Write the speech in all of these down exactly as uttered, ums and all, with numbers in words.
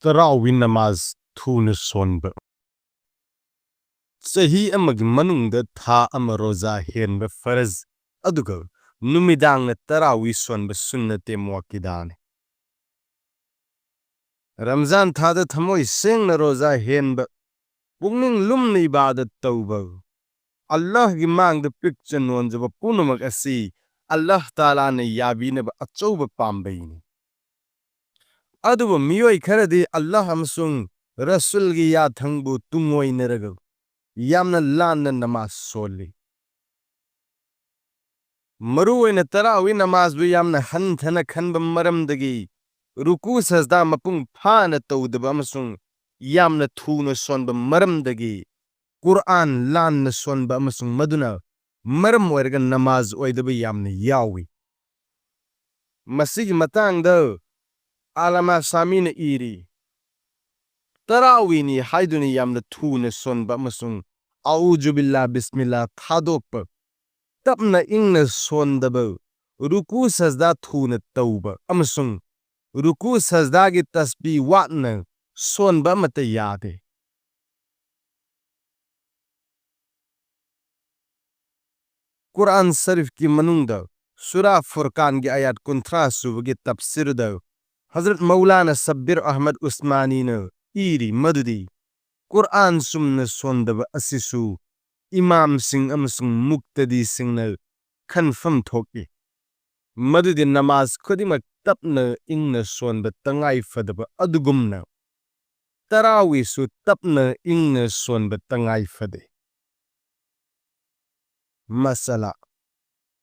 ꯇꯔꯥꯋꯤ ꯅꯃꯥꯖ ꯊꯨꯅ ꯁꯣꯟꯕ꯫ ꯆꯍꯤ ꯑꯃꯒꯤ ꯃꯅꯨꯡꯗ ꯊꯥ ꯑꯃ ꯔꯣꯖꯥ ꯍꯦꯟꯕ ꯐꯔꯖ, ꯑꯗꯨꯒ ꯅꯨꯃꯤꯗꯥꯡꯅ ꯇꯔꯥꯋꯤ ꯁꯣꯟꯕ ꯁꯨꯟꯅꯇꯦ ꯃꯨꯑꯛꯀꯤꯗꯥꯅꯤ꯫ ꯔꯝꯖꯥꯟ ꯊꯥꯗ ꯊꯃꯣꯏ ꯁꯦꯡꯅ ꯔꯣꯖꯥ ꯍꯦꯟꯕ, ꯄꯨꯛꯅꯤꯡ ꯂꯨꯝꯅ ꯏꯕꯥꯗꯠ ꯇꯧꯕ, ꯑꯜꯂꯥꯍꯒꯤ ꯃꯥꯡꯗ ꯄꯤꯛꯆ ꯅꯣꯟꯖꯕ ꯄꯨꯝꯅꯃꯛ ꯑꯁꯤ ꯑꯜꯂꯥꯍ ꯇꯥꯂꯥꯅ ꯌꯥꯕꯤꯅꯕ ꯑꯆꯧꯕ ꯄꯥꯝꯕꯩꯅꯤ꯫ ꯑꯗꯨꯕꯨ ꯃꯤꯑꯣꯏ ꯈꯔꯗꯤ ꯑꯜꯂꯥꯍ ꯑꯃꯁꯨꯡ ꯔꯁꯨꯜꯒꯤ ꯌꯥꯊꯪꯕꯨ ꯇꯨꯡꯑꯣꯏꯅꯔꯒ ꯌꯥꯝꯅ ꯂꯥꯟꯅ ꯅꯃꯥꯖ ꯁꯣꯜꯂꯤ꯫ ꯃꯔꯨꯑꯣꯏꯅ ꯇꯔꯥꯋꯤ ꯅꯃꯥꯖꯕꯨ ꯌꯥꯝꯅ ꯍꯟꯊꯅ ꯈꯟꯕ ꯃꯔꯝꯗꯒꯤ, ꯔꯨꯀꯨ ꯁꯖꯗꯥ ꯃꯄꯨꯡ ꯐꯥꯅ ꯇꯧꯗꯕ ꯑꯃꯁꯨꯡ ꯌꯥꯝꯅ ꯊꯨꯅ ꯁꯣꯟꯕ ꯃꯔꯝꯗꯒꯤ, ꯀꯨꯔꯑꯥꯟ ꯂꯥꯟꯅ ꯁꯣꯟꯕ ꯑꯃꯁꯨꯡ ꯃꯗꯨꯅ ꯃꯔꯝ ꯑꯣꯏꯔꯒ ꯅꯃꯥꯖ ꯑꯣꯏꯗꯕ ꯌꯥꯝꯅ ꯌꯥꯎꯏ꯫ ꯃꯁꯤꯒꯤ ꯃꯇꯥꯡꯗ ꯑꯂꯥꯃꯥ ꯁꯥꯃꯤꯅ ꯏꯔꯤ, ꯇꯔꯥꯋꯤꯅꯤ ꯍꯥꯏꯗꯨꯅ ꯌꯥꯝꯅ ꯊꯨꯅ ꯁꯣꯟꯕ ꯑꯃꯁꯨꯡ ꯑꯎꯖꯨꯕꯤꯜꯂꯥ ꯕꯤꯁꯃꯤꯜꯂꯥ ꯊꯥꯗꯣꯛꯄ, ꯇꯞꯅ ꯏꯪꯅ ꯁꯣꯟꯗꯕ, ꯔꯨꯀꯨ ꯁꯖꯗꯥ ꯊꯨꯅ ꯇꯧꯕ ꯑꯃꯁꯨꯡ ꯔꯨꯀꯨ ꯁꯖꯗꯥꯒꯤ ꯇꯁꯕꯤ ꯋꯥꯠꯅ ꯁꯣꯟꯕ ꯑꯃꯠꯇ ꯌꯥꯗꯦ꯫ ꯀꯨꯔꯑꯥꯟ ꯁꯔꯤꯐꯀꯤ ꯃꯅꯨꯡꯗ ꯁꯨꯔꯥ ꯐꯨꯔꯀꯥꯟꯒꯤ ꯑꯌꯥꯠ ꯀꯨꯟꯊ꯭ꯔꯥ ꯁꯨꯕꯒꯤ ꯇꯞꯁꯤꯔꯗ ꯍꯖꯔꯠ ꯃꯧꯂꯥꯅꯥ ꯁꯕꯤꯔ ꯑꯍꯃꯗ ꯎꯁꯃꯥꯅꯤꯅ ꯏꯔꯤ ꯃꯗꯨꯗꯤ, ꯀꯨꯔꯑꯥꯟ ꯆꯨꯝꯅ ꯁꯣꯟꯗꯕ ꯑꯁꯤꯁꯨ ꯏꯃꯥꯝꯁꯤꯡ ꯑꯃꯁꯨꯡ ꯃꯨꯛꯇꯗꯤꯁꯤꯡꯅ ꯈꯟꯐꯝ ꯊꯣꯛꯏ꯫ ꯃꯗꯨꯗꯤ ꯅꯃꯥꯖ ꯈꯨꯗꯤꯡꯃꯛ ꯇꯞꯅ ꯏꯪꯅ ꯁꯣꯟꯕ ꯇꯉꯥꯏ ꯐꯗꯕ ꯑꯗꯨꯒꯨꯝꯅ, ꯇꯔꯥꯋꯤꯁꯨ ꯇꯞꯅ ꯏꯪꯅ ꯁꯣꯟꯕ ꯇꯉꯥꯏ ꯐꯗꯦ꯫ ꯃꯁꯂꯥ,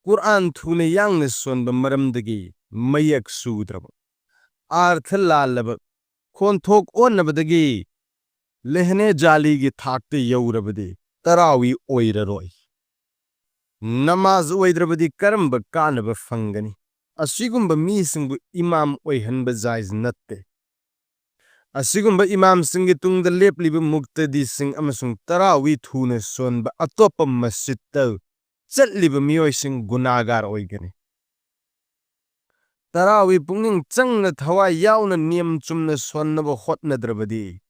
ꯀꯨꯔꯑꯥꯟ ꯊꯨꯅ ꯌꯥꯡꯅ ꯁꯣꯟꯕ ꯃꯔꯝꯗꯒꯤ ꯃꯌꯦꯛ ꯁꯨꯗ꯭ꯔꯕ, ꯑꯥꯔꯊ ꯂꯥꯜꯂꯕ, ꯈꯣꯟꯊꯣꯛ ꯑꯣꯟꯅꯕꯗꯒꯤ ꯂꯦꯍꯅꯦ ꯖꯥꯂꯤꯒꯤ ꯊꯥꯛꯇ ꯌꯧꯔꯕꯗꯤ ꯇꯔꯥꯋꯤ ꯑꯣꯏꯔꯔꯣꯏ꯫ ꯅꯃꯥꯖ ꯑꯣꯏꯗ꯭ꯔꯕꯗꯤ ꯀꯔꯝꯕ ꯀꯥꯟꯅꯕ ꯐꯪꯒꯅꯤ? ꯑꯁꯤꯒꯨꯝꯕ ꯃꯤꯁꯤꯡꯕꯨ ꯏꯃꯥꯝ ꯑꯣꯏꯍꯟꯕ ꯖꯥꯏꯖ ꯅꯠꯇꯦ꯫ ꯑꯁꯤꯒꯨꯝꯕ ꯏꯃꯥꯝꯁꯤꯡꯒꯤ ꯇꯨꯡꯗ ꯂꯦꯞꯂꯤꯕ ꯃꯨꯛꯇꯗꯤꯁꯤꯡ ꯑꯃꯁꯨꯡ ꯇꯔꯥꯋꯤ ꯊꯨꯅ ꯁꯣꯟꯕ ꯑꯇꯣꯞꯄ ꯃꯁꯖꯤꯗꯇ ꯆꯠꯂꯤꯕ ꯃꯤꯑꯣꯏꯁꯤꯡ ꯒꯨꯅꯥꯒꯥꯔ ꯑꯣꯏꯒꯅꯤ꯫ ꯇꯔꯥꯋꯤ ꯄꯨꯛꯅꯤꯡ ꯆꯪꯅ ꯊꯋꯥꯏ ꯌꯥꯎꯅ ꯅꯤꯌꯝ ꯆꯨꯝꯅ ꯁꯣꯟꯅꯕ ꯍꯣꯠꯅꯗ꯭ꯔꯕꯗꯤ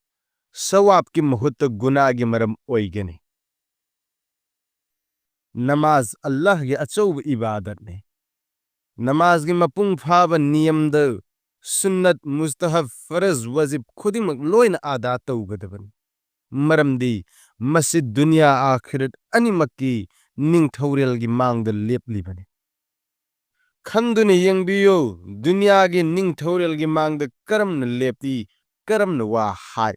ꯁꯋꯥꯕꯀꯤ ꯃꯍꯨꯠꯇ ꯒꯨꯅꯥꯒꯤ ꯃꯔꯝ ꯑꯣꯏꯒꯅꯤ꯫ ꯅꯃꯥꯖ ꯑꯜꯂꯥꯍꯒꯤ ꯑꯆꯧꯕ ꯏꯕꯥꯗꯠꯅꯤ꯫ ꯅꯃꯥꯖꯒꯤ ꯃꯄꯨꯡ ꯐꯥꯕ ꯅꯤꯌꯝꯗ ꯁꯨꯟꯅꯠ, ꯃꯨꯁꯇꯍꯕ, ꯐꯔꯖ, ꯋꯥꯖꯤꯕ ꯈꯨꯗꯤꯡꯃꯛ ꯂꯣꯏꯅ ꯑꯗꯥ ꯇꯧꯒꯗꯕꯅꯤ꯫ ꯃꯔꯝꯗꯤ ꯃꯁꯤ ꯗꯨꯅꯤꯌꯥ ꯑꯥꯈꯤꯔꯠ ꯑꯅꯤꯃꯛꯀꯤ ꯅꯤꯡꯊꯧꯔꯦꯜꯒꯤ ꯃꯥꯡꯗ ꯂꯦꯞꯂꯤꯕꯅꯤ꯫ ꯈꯟꯗꯨꯅ ꯌꯦꯡꯕꯤꯌꯨ, ꯗꯨꯅꯤꯌꯥꯒꯤ ꯅꯤꯡꯊꯧꯔꯦꯜꯒꯤ ꯃꯥꯡꯗ ꯀꯔꯝꯅ ꯂꯦꯞꯄꯤ, ꯀꯔꯝꯅ ꯋꯥ ꯍꯥꯏ꯫